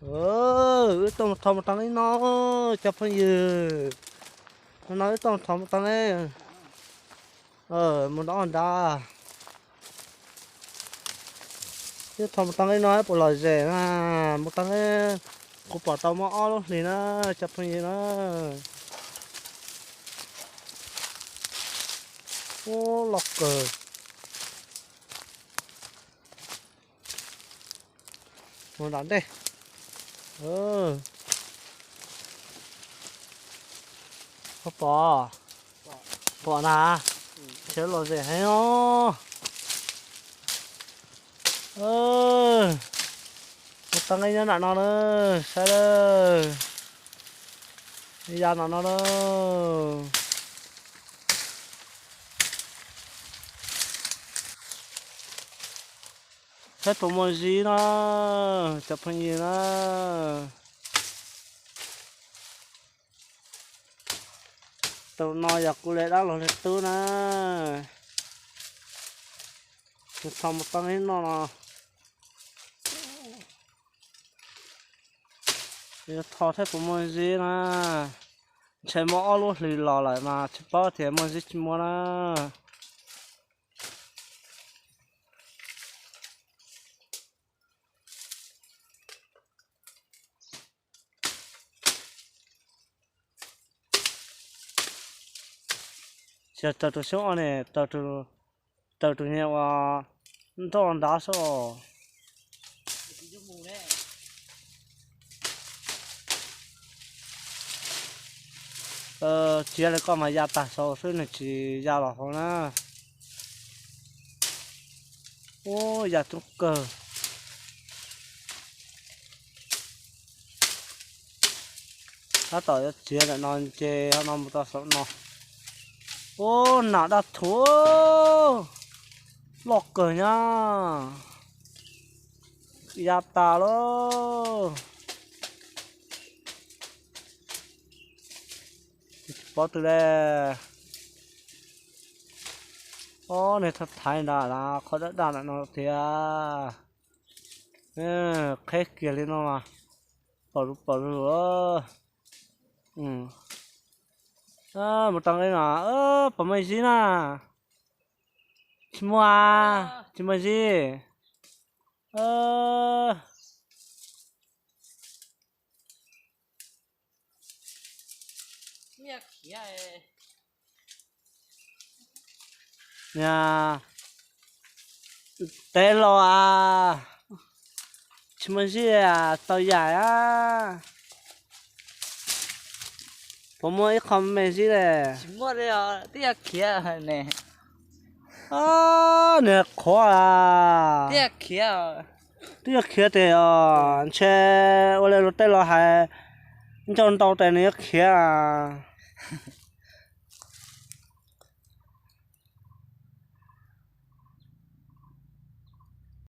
Wb tuaj mus thov mus tau ib no, cov phooj ywg. No wb tuaj mus thov mus tau ib, mus nrov nrad. Wb thov mus tau ib no puas lom zem na, mus tau ib, kuv pom tau muaj ob lub hlis na, cov phooj ywg na. Ub, loj kawg. Mus nram ntej. Koj pom, pom na, ntshe lom zem heev os. Mus tau nqi nyob nram no na, saib lawm, ya nram no na. Saib puas muaj zib na, cov phooj ywg na. Tus no yog kuv li dab laug li tub na. Nws tho mus tau ib no no. Yuav tho thiab puas muaj zib na. Ntshe muaj ob lub hlis los lawm mas tsis paub tias muaj zib tsis muaj na. Tsis yog raws tus xyoob os ne, raws tus nyias uas nroj nrad xwb os. Txiav li koj mas ya tag saud xwb, nws tsis ya los hauv na. Ub, ya coob kawg. Tab tom yuav txiav ntawm no ces ho no mus tau saum no. Ub, nam daj thuv loj kawg nyab. Ya tas lauj. Tsis paub twg li. Ob, nws thaiv nrad na, qhov daj daj ntawm no tiag. Qheb kiag li no mas pom zuj pom zuj. Mus tau nqi no, puas muaj zib na? Tsis muaj, tsis muaj zib. Niag, teb los as, tsis muaj zib, tau yam a. Puas muaj ib qho me zib li? Tsis muaj li, twb yog khiav ne. Nws qhuav a. Twb yog khiav, twb yog khiav tes os, ntshe ua li luag tej los hais, ncauj ntau tes nws yuav khiav.